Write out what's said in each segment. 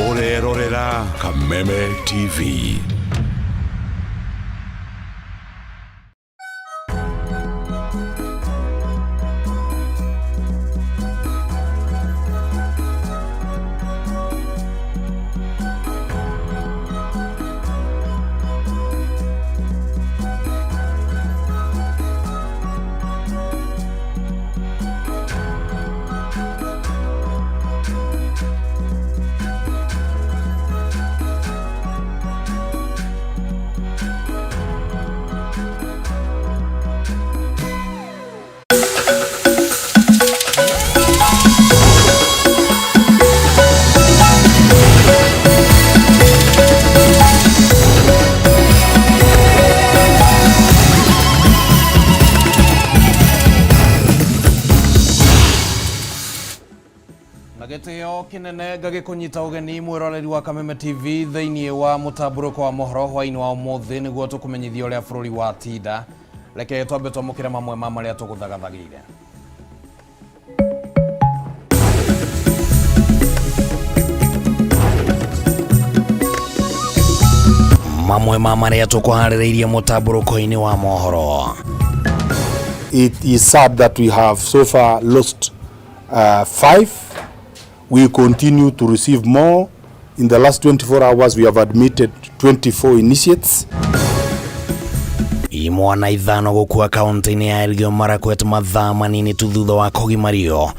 Ũrerorera Kameme TV. Na gĩtĩo kĩnene ngagĩkũnyita ũgeni mwĩroreri wa Kameme TV thĩinĩ wa mũtambũrũko wa mohoro hwainĩ wa ũmũthĩ nĩguo tũkũmenyithia ũrĩa bũrũri watinda. Reke twambe twamũkĩre mamwe ma marĩa tũgũthagathagĩire. Mamwe ma marĩa tũkũharĩrĩirie mũtambũrũko-inĩ wa mohoro. It is sad that we have so far lost 5. We continue to receive more. In the last 24 hours, we have admitted 24 initiates. Imwana 5 gũkua kaunti-inĩ ya Elgeyo Marakwet mathaa manini tu thutha wa kũgimario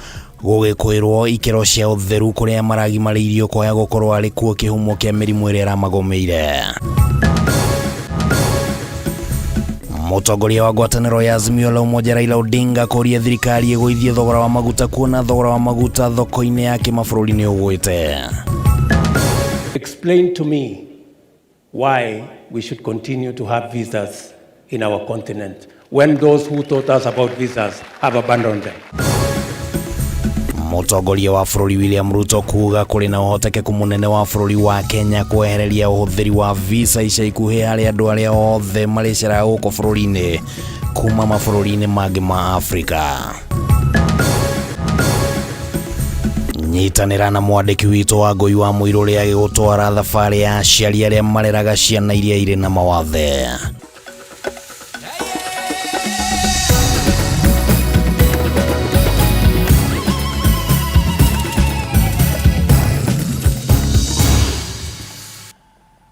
gũgĩkwĩrwo ikĩro cia ũtheru kũrĩa maragimarĩirio kwaya gũkorwo arĩ kuo kĩhumo kĩa mĩrimũ ĩrĩa ĩramagũmĩire. Mũtongoria wa ngwatanĩro ya Azimio la Umoja Raila Odinga kũria thirikari ĩgũithie thogora wa maguta kuona thogora wa maguta thoko-inĩ ya kĩmabũrũri nĩ ũgwĩte. Explain to me why we should continue to have visas in our continent when those who taught us about visas have abandoned them. Mũtongoria wa bũrũri William Ruto kuga kũrĩ na ũhotekeku mũnene wa bũrũri wa Kenya kwehereria ũhũthĩri wa visa ica ikuhĩ harĩ andũ arĩa othe marĩceraga gũkũ bũrũri-inĩ kuma mabũrũri-inĩ mangĩ ma Afrika. Nyitanĩra na mwandĩki witũ wa Ngũi wa Mũirũ ũrĩa agĩgũtwara thabarĩ ya aciari arĩa mareraga ciana iria irĩ na mawathe.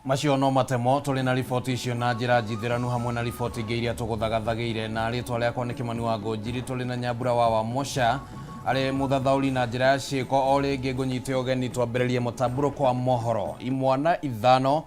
Macio no matemo tũrĩ na riboti icio na njĩra njithĩranu hamwe na riboti ingĩ iria tũgũthagathagĩire na rĩtwa rĩakwa nĩ Kĩmani wa Ngũnjiri tũrĩ na Nyambura wa Wamũca arĩ mũthathaũri na njĩra ya ciĩko o rĩngĩ ngũnyite ũgeni twambĩrĩrie mũtambũrũko wa mohoro. Imwana 5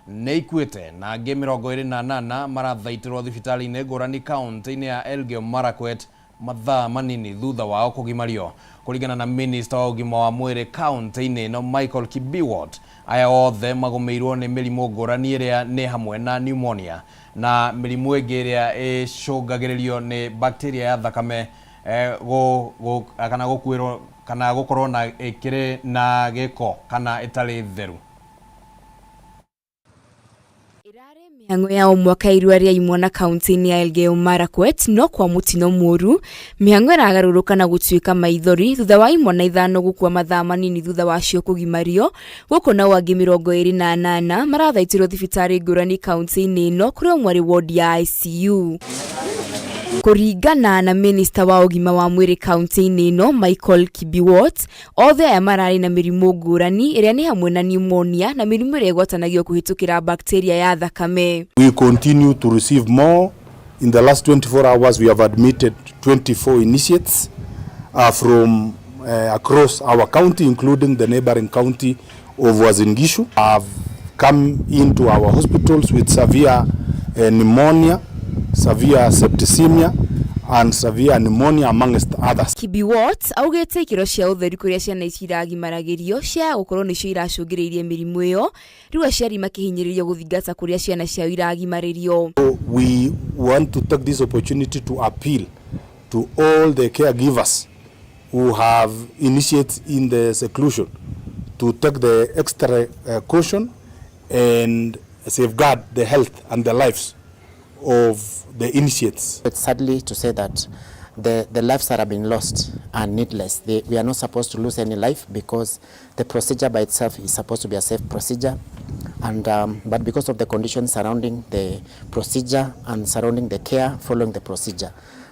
nĩ ikuĩte na angĩ 28 marathaitĩrwo thibitarĩ-inĩ ngũrani kaunti-inĩ ya Elgeyo Marakwet mathaa manini thutha wao kũgimario. Kũringana na minista wa ũgima wa mwĩrĩ kaunti-inĩ ĩno Michael Kibiwot, aya othe magũmĩirwo nĩ mĩrimũ ngũrani ĩrĩa nĩ hamwe na pneumonia na mĩrimũ ĩngĩ ĩrĩa ĩcũngagĩrĩrio nĩ bacteria ya thakame kana gũkuĩrwo kana gũkorwo na ĩkĩrĩ na gĩko kana ĩtarĩ theru. Mĩhang'o ya o mwaka irua rĩa imwana kaunti-inĩ ya Elgeyo Marakwet no kwa mũtino mũũru mĩhang'o ĩragarũrũka na gũtuĩka maithori thutha wa imwana 5 gũkua mathaa manini thutha wacio kũgimario gũkũ nao angĩ 28 marathaitĩrwo thibitarĩ ngũrani kaunti-inĩ ĩno kũrĩa ũmwe arĩ ward ya ICU. Kũringana na minista wa ũgima wa mwĩrĩ kaunti-inĩ ĩno Michael Kibiwot, othe aya mararĩ na mĩrimũ ngũrani ĩrĩa nĩ hamwe na pneumonia na mĩrimũ ĩrĩa ĩgwatanagio kũhĩtũkĩra bacteria ya thakame. We continue to receive more. In the last 24 hours, we have admitted 24 initiates from across our county, including the neighboring county of Uasin Gishu, have come into our hospitals with severe pneumonia, severe septicemia, and severe pneumonia amongst others. Kibiwot augĩte ikĩro cia ũtheru kũrĩa ciana ici iragimaragĩrio cia gũkorwo nĩcio iracũngĩrĩirie mĩrimũ ĩyo, rĩu aciari makĩhinyĩrĩrio gũthingata kũrĩa ciana ciao iragimarĩrio. So we want to take this opportunity to appeal to all the caregivers who have initiated in the seclusion to take the extra caution and safeguard the health and the lives of the initiates. It's sadly to say that The lives that have been lost are needless. We are not supposed to lose any life because the procedure by itself is supposed to be a safe procedure. And but because of the conditions surrounding the procedure and surrounding the care following the procedure,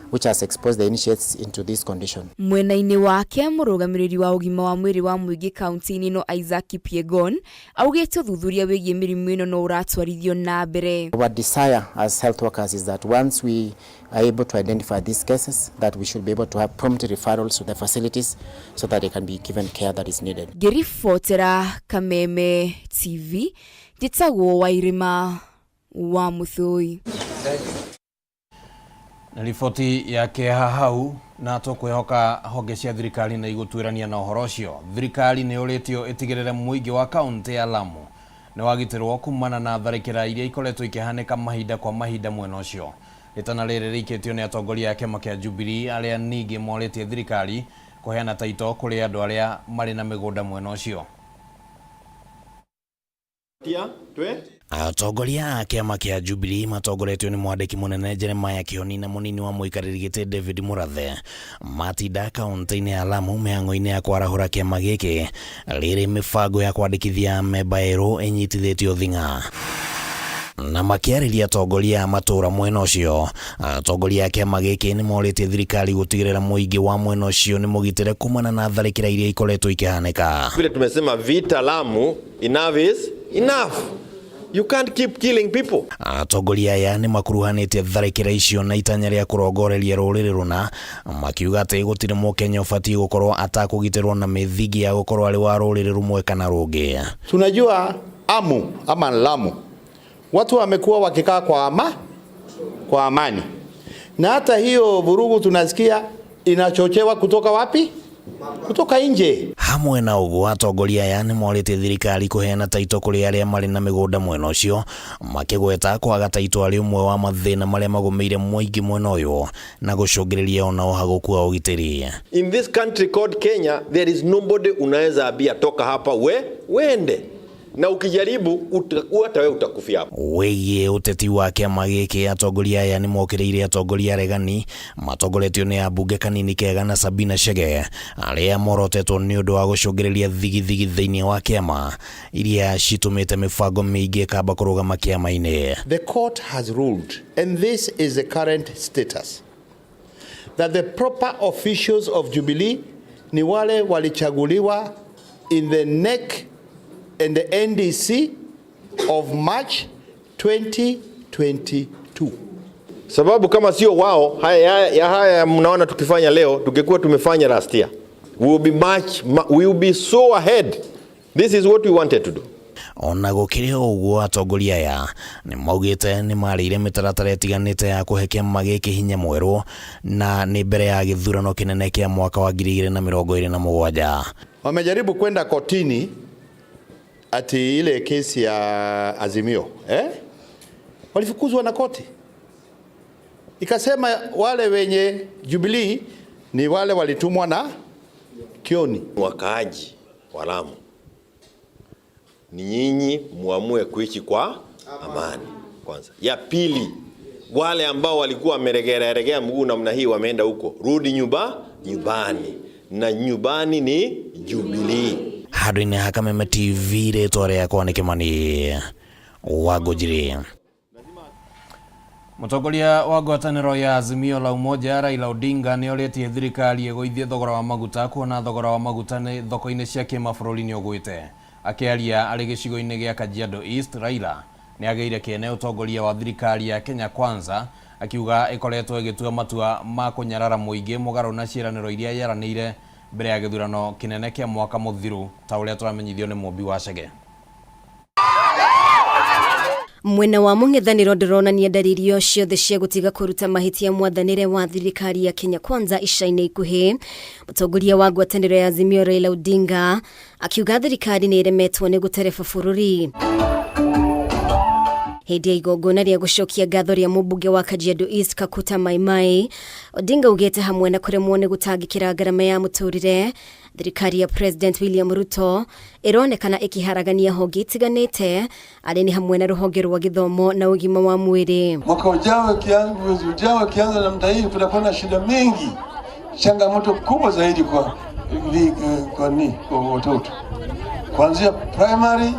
which has exposed the initiates into this condition. Mwena-inĩ wake mũrũgamĩrĩri wa ũgima wa mwĩrĩ wa mũingĩ kaunti-inĩ ĩno Isaac Kipyegon augĩte ũthuthuria wĩgiĩ mĩrimũ ĩno no ũratwarithio na mbere. Our desire as health workers is that once we are able to identify these cases, that we should be able to have prompt referrals to the facilities so that they can be given care that is needed. Ngĩribotera Kameme TV njĩtagwo Wairĩma wa Mũthũi. Na riboti ya kĩeha hau na tũkwĩhoka honge cia thirikari nĩ igũtuĩrania na ũhoro ũcio. Thirikari nĩ ũrĩtio ĩtigĩrĩre mũingĩ wa kaunti ya Lamu nĩ wagitĩrwo kumana na tharĩkĩra iria ikoretwo ikĩhanĩka mahinda kwa mahinda mwena ũcio. Rĩtana rĩrĩ rĩikĩtio nĩ atongoria a kĩama kĩa Jubilee arĩa ningĩ morĩtie thirikari kũheana taito kũrĩ andũ arĩa marĩ na mĩgũnda mwena ũcio. Atongoria a kĩama kĩa Jubilee matongoretio nĩ mwandĩki mũnene Jeremiah Kĩoni na mũnini wa mũikarĩri gĩtĩ David Murathe matinda kaunti-inĩ ya Lamu mĩhang'o-inĩ ya kwarahũra kĩama gĩkĩ rĩrĩ mĩbango ya kwandĩkithia memba erũ ĩnyitithĩtio thing'a na makĩarĩria atongoria a matũũra mwena ũcio. Atongoria a kĩama gĩkĩ nĩ morĩtie thirikari gũtigĩrĩra mũingĩ wa mwena ũcio nĩ mũgitĩre kumana na tharĩkĩra iria ikoretwo ikĩhanĩka. Vile tumesema vita Lamu, enough is enough. You can't keep killing people. Atongoria aya nĩ makuruhanĩtie tharĩkĩra icio na itanya rĩa kũrongoreria rũrĩrĩ rũna, makiuga atĩ gũtirĩ mũkenya ũbatiĩ gũkorwo atakũgitĩrwo na mĩthingi ya gũkorwo arĩ wa rũrĩrĩ rũmwe kana rũngĩ. Tunajua Amu ama Lamu watu wamekuwa wakikaa kwa amani, na hata hiyo vurugu tunasikia inachochewa kutoka wapi? Kutoka nje. Hamwe na ũguo atongoria aya nĩ morĩtie thirikari kũheana taito kũrĩ arĩa marĩ na mĩgũnda mwena ũcio, makĩgweta kwaga taito arĩ ũmwe wa mathĩna marĩa magũmĩire mũingĩ mwena ũyũ na gũcũngĩrĩria ona ũhagũku wa ũgitĩri. In this country called Kenya, there is nobody unaweza ambia toka hapa we wende, na ukijaribu hata wewe utakufia hapo. Wĩgiĩ ũteti wa kĩama gĩkĩ atongoria aya nĩ mokĩrĩire atongoria aregani matongoretio nĩ ambunge Kanini Kega na Sabina Chege arĩa morotetwo nĩ ũndũ wa gũcũngĩrĩria thigithigi thĩinĩ wa kĩama iria citũmĩte mĩbango mĩingĩ ĩkamba kũrũgama kĩama-inĩ. The court has ruled, and this is the current status, that the proper officials of Jubilee ni wale walichaguliwa in the NEC and the NDC of March 2022. Sababu kama sio wao, haya mnaona tukifanya leo, tungekuwa tumefanya last year. We will be we will be so ahead. This is what we wanted to do. Ona gũkĩrĩ ũguo atongoria aya nĩ maugĩte nĩ marĩire mĩtaratara ĩtiganĩte ya kũhe kĩama gĩkĩ hinya mwerũ na nĩ mbere ya gĩthurano kĩnene kĩa mwaka wa 2027. Wamejaribu kwenda kotini ati ile kesi ya Azimio, Walifukuzwa na koti. Ikasema wale wenye Jubilee ni wale walitumwa na Kioni. Wakaaji wa Lamu, ni nyinyi muamue kuishi kwa amani kwanza. Ya pili, wale ambao walikuwa wameregea mguu namna hii wameenda huko, rudi nyumbani, na nyumbani ni Jubilee. Handũ-inĩ ha Kameme TV rĩtwa rĩakwa nĩ Kĩmani wa Ngũnjiri. Mũtongoria wa ngwatanĩro ya Azimio la Umoja Raila Odinga nĩ orĩtie thirikari ĩgũithie thogora wa maguta kuona thogora wa maguta nĩ thoko-inĩ cia kĩmabũrũri nĩ ũgwĩte. Akĩaria arĩ gĩcigo-inĩ gĩa Kajiado East, Raila nĩ agĩire kĩene ũtongoria wa thirikari ya Kenya Kwanza akiuga ĩkoretwo ĩgĩtua matua ma kũnyarara mũingĩ mũgarũ na ciĩranĩro iria yeranĩire mbere ya gĩthurano kĩnene kĩa mwaka mũthiru ta ũrĩa tũramenyithio nĩ Mũmbi wa Chege. Mwena wa mũng'ethanĩro ndũronania ndariri o ciothe cia gũtiga kũruta mahĩtia mwathanĩre wa thirikari ya Kenya Kwanza ica-inĩ ikuhĩ. Mũtongoria wa ngwatanĩro ya Azimio Raila Odinga akiuga thirikari nĩ ĩremetwo nĩ gũtereba bũrũri. Hĩndĩ ya igongona rĩa gũcokia ngatho rĩa mũmbunge wa Kajiado East Kakuta Maimai, Odinga augĩte hamwe na kũremwo nĩ gũtangĩkĩra ngarama ya mũtũrĩre, Thirikari ya President William Ruto ĩronekana ĩkĩharagania honge itiganĩte arĩ nĩ hamwe na rũhonge rwa gĩthomo na ũgima wa mwĩrĩ. Mwaka ujao, mwezi ujao ikianza namna hii, kutakuwa na shida mingi, changamoto kubwa zaidi kwa watoto kuanzia primary,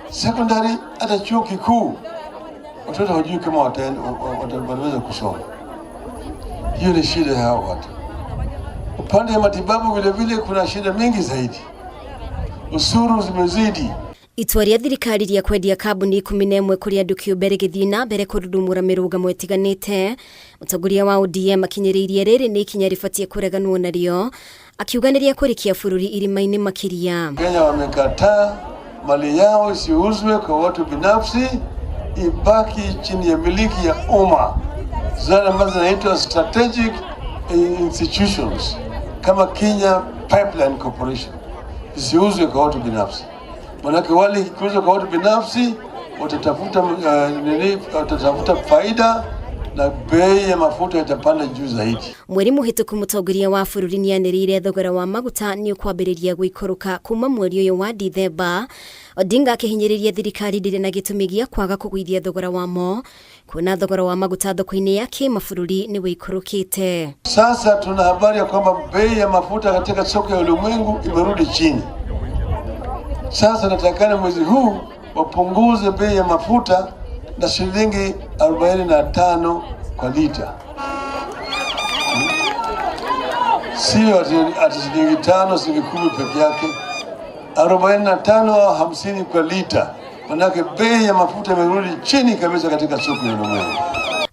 secondary, hata chuo kikuu. Watoto hawajui kama wataweza kusoma. Hiyo ni shida ya hao watu. Upande wa matibabu vile vile kuna shida mingi zaidi, ushuru zimezidi. Itua rĩa thirikari rĩa kwendia kambuni 11 kũrĩ andũ kĩũmbe rĩgĩthiĩ na mbere kũrurumũra mĩrũgamo ĩtiganĩte. Mũtongoria wa ODM akinyĩrĩirie rĩrĩ nĩ ikinya rĩbatiĩ kũreganwo narĩo, akiuga nĩ rĩa kũrikia bũrũri irima-inĩ makĩria. Kenya wamekataa mali yao isiuzwe kwa watu binafsi, ibaki chini ya miliki ya umma, zile ambazo zinaitwa strategic institutions kama Kenya Pipeline Corporation isiuzwe kwa watu binafsi. Manake wale ikiuzwa kwa watu binafsi watatafuta watatafuta faida na bei ya mafuta itapanda juu zaidi. Mweri mũhĩtũku mũtongoria wa bũrũri nĩanĩrĩire thogora wa maguta nĩ ũkwambĩrĩria gũikũrũka kuma mweri ũyũ wa Dithemba. Odinga akĩhinyĩrĩria thirikari ndĩrĩ na gĩtũmi gĩa kwaga kũgũithia thogora wamo, kuona thogora wa maguta thoko-inĩ ya kĩmabũrũri nĩ wĩikũrũkĩte. Sasa tuna habari ya kwamba bei ya mafuta katika soko ya ulimwengu imerudi chini. Sasa natakana mwezi huu wapunguze bei ya mafuta na shilingi 45 kwa lita, sio ati shilingi 5 shilingi 10 peke yake, 45 au 50 kwa lita. Manake bei ya mafuta imerudi chini kabisa katika soko ya ulimwengu.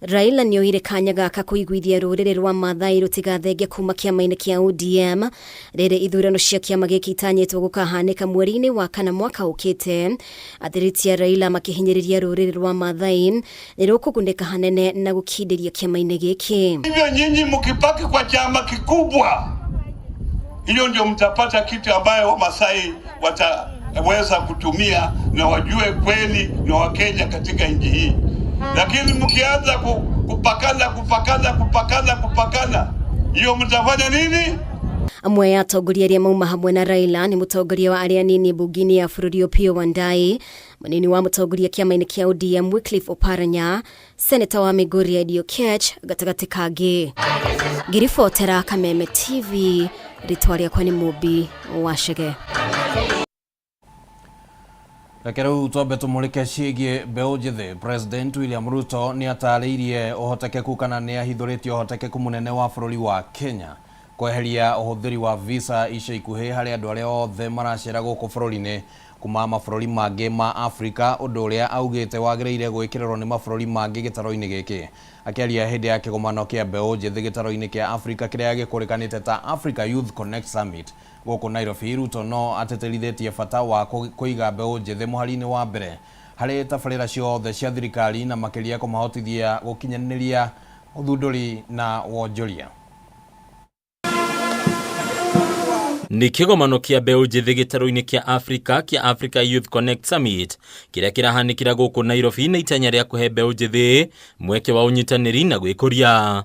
Raila nĩoire kanya gaka kũiguithia rũrĩrĩ rwa Maathai rũtigathenge kuma kĩama-inĩ kĩa ODM rĩrĩ ithurano cia kĩama gĩkĩ itanyĩtwo gũkahanĩka mweri-inĩ wa kana mwaka ũkĩte. Athiriti a Raila makĩhinyĩrĩria rũrĩrĩ rwa Maathai nĩ rũkũgunĩka hanene na gũkindĩria kĩama-inĩ gĩkĩ. Hivyo nyinyi mkibaki kwa chama kikubwa, hiyo ndio mtapata kitu ambayo Wamasai wataweza kutumia na wajue kweli na Wakenya katika nchi hii. Lakini mkianza kupakana kupakana kupakana kupakana, hiyo mtafanya nini? Amwe ya atongoria arĩa mauma hamwe na Raila nĩ mũtongoria wa arĩa anini mbunge-inĩ ya bũrũri Opiyo Wandayi, mũnini wa mũtongoria kĩama-inĩ kĩa ODM Wycliffe Oparanya, seneta wa Migori Eddie Oketch gatagatĩ kangĩ. Ngĩribotera Kameme TV, rĩtwa rĩakwa nĩ Mũmbi wa Chege. Reke rĩu twambe tũmũrĩke ciĩgiĩ mbeũ njĩthĩ. President William Ruto nĩ atarĩirie ũhotekeku kana nĩ ahithũrĩtie ũhotekeku mũnene wa bũrũri wa Kenya kweheria ũhũthĩri wa visa ica ikuhĩ harĩ andũ arĩa othe maracera gũkũ bũrũri-inĩ kuma mabũrũri mangĩ ma Afrika, ũndũ ũrĩa augĩte wagĩrĩire gwĩkĩrĩrwo nĩ mabũrũri mangĩ gĩtaro-inĩ gĩkĩ. Akĩaria hĩndĩ ya kĩgomano kĩa mbeũ njĩthĩ gĩtaro-inĩ kĩa Afrika kĩrĩa gĩkũrĩkanĩte ta Africa Youth Connect Summit gũkũ Nairobi, Ruto no atĩtĩrithĩtie bata wa kũiga mbeũ njĩthĩ mũhari-inĩ wa mbere harĩ tabarĩra ciothe cia thirikari na makĩria kũmahotithia gũkinyanĩria ũthundũri na wonjoria. Nĩ kĩgomano kĩa mbeũ njĩthĩ gĩtarũ-inĩ kĩa Afrika kĩa Africa Youth Connect Summit kĩrĩa kĩrahanĩkĩra gũkũ Nairobi na itanya rĩa kũhe mbeũ njĩthĩ mweke wa ũnyitanĩri na gwĩkũria.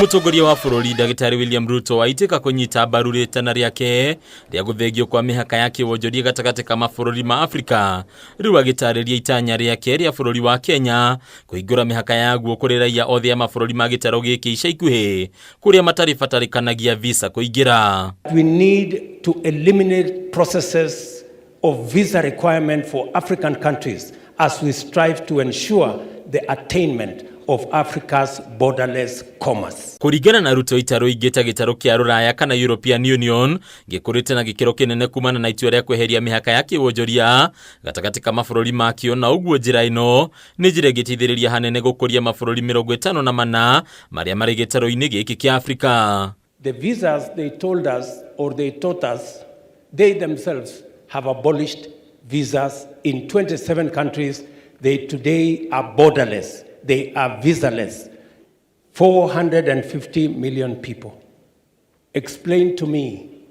Mũtongoria wa bũrũri Ndagĩtarĩ William Ruto aitĩka kũnyita mbaru rĩtana rĩake rĩa gũthengio kwa mĩhaka ya kĩwonjoria gatagatĩ ka mabũrũri ma Afrika, rĩu agĩtarĩria itanya rĩake rĩa bũrũri wa Kenya kũhingũra mĩhaka yaguo kũrĩ raia othe a mabũrũri ma gĩtarũ gĩkĩ ica ikuhĩ kũrĩa matarĩ visa kũingĩra. We need to eliminate processes of visa requirement for African countries as we strive to ensure the attainment of Africa's borderless commerce. Kũringana na Ruto, itarũ ingĩ ta gĩtarũ kĩa Rũraya kana European Union gĩkũrĩte na gĩkĩro kĩnene kumana na itua rĩa kweheria mĩhaka ya kĩwonjoria gatagatĩ ka mabũrũri makĩo, na ũguo njĩra ĩno nĩ njĩra ĩngĩteithĩrĩria hanene gũkũria mabũrũri 54 marĩa marĩ gĩtarũ-inĩ gĩkĩ kĩa Afrika. The visas they told us or they taught us, they themselves have abolished visas in 27 countries. They today are borderless. They are visaless. 450 million people. Explain to me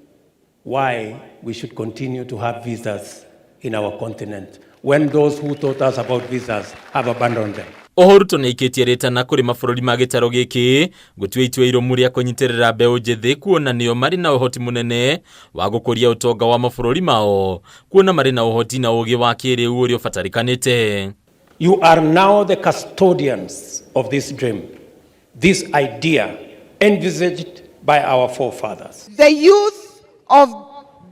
why we should continue to have visas in our continent when those who taught us about visas have abandoned them. Oho Ruto nĩaikĩtie rĩtana kũrĩ mabũrũri ma gĩtarũ gĩkĩ gũtua itua irũmu rĩa kũnyitĩrĩra mbeũ njĩthĩ kuona nĩo marĩ na ũhoti mũnene wa gũkũria ũtonga wa mabũrũri mao kuona marĩ na ũhoti na ũgĩ wa kĩrĩu ũrĩa ũbatarĩkanĩte. You are now the custodians of this dream, this idea envisaged by our forefathers. The youth of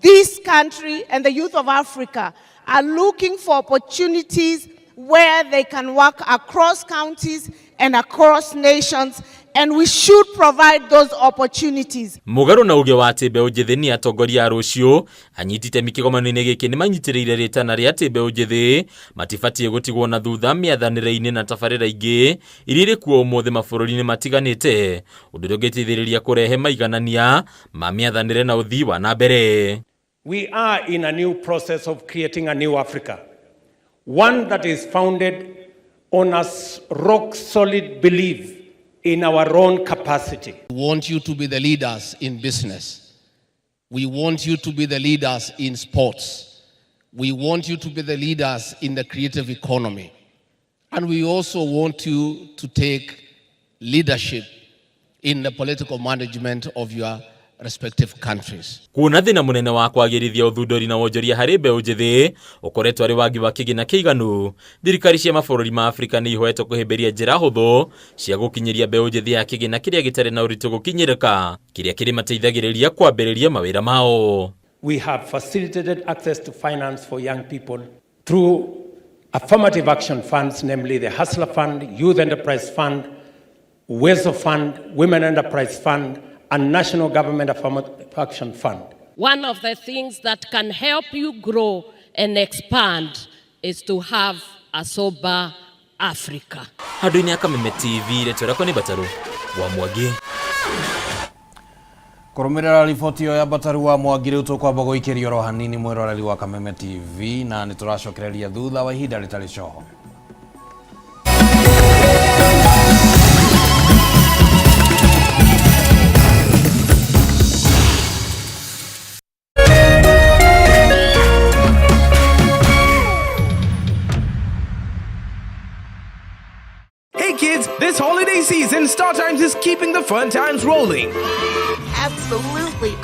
this country and the youth of Africa are looking for opportunities where they can work across counties and across nations, and we should provide those opportunities. Mũgarũ na uge wa atĩ mbeũ njĩthĩ nĩ atongoria a rũciũ, anyiti itemi kĩgomano-inĩ gĩkĩ nĩ manyitĩrĩire rĩtana rĩa atĩ mbeũ njĩthĩ matibatiĩ gũtigwo na thutha mĩathanĩre-inĩ na tabarĩra ingĩ iria irĩ kuo ũmũthĩ mabũrũri-inĩ matiganĩte, ũndũ ũrĩa ũngĩteithĩrĩria kũrehe maiganania ma mĩathanĩre na ũthii wa na mbere. We are in a new process of creating a new Africa, one that is founded on a rock-solid belief in our own capacity. We want you to be the leaders in business. We want you to be the leaders in sports. We want you to be the leaders in the creative economy. And we also want you to take leadership in the political management of your respective countries. Kuona thĩna mũnene wa kwagĩrithia ũthundũri na wonjoria harĩ mbeũ njĩthĩ ũkoretwo arĩ wagi wa kĩgĩna kĩiganu, thirikari cia mabũrũri ma Afrika nĩ ihoetwo kũhĩmbĩria njĩra hũthũ cia gũkinyĩria mbeũ njĩthĩ ya kĩgĩna kĩrĩa gĩtarĩ na ũritũ gũkinyĩrĩka, kĩrĩa kĩrĩmateithagĩrĩria kwambĩrĩria mawĩra mao. We have facilitated access to finance for young people through affirmative action funds, namely the Hustler Fund, Youth Enterprise Fund, Uwezo Fund, Women Enterprise Fund, and National Government Affirmative Action Fund. One of the things that can help you grow and expand is to have a sober Africa. Handũ-inĩ ya Kameme TV, rĩtwa rĩakwa nĩ Mbataru wa Mwangi. Kũrũmĩrĩra riboti ĩyo ya Mbataru wa Mwangi rĩu tũkwamba gũikĩrio oro hanini mwĩroreri wa Kameme TV na nĩ tũracokereria thutha wa ihinda rĩtarĩ coho. Hey kids, this holiday season, StarTimes is keeping the fun times rolling. Absolutely.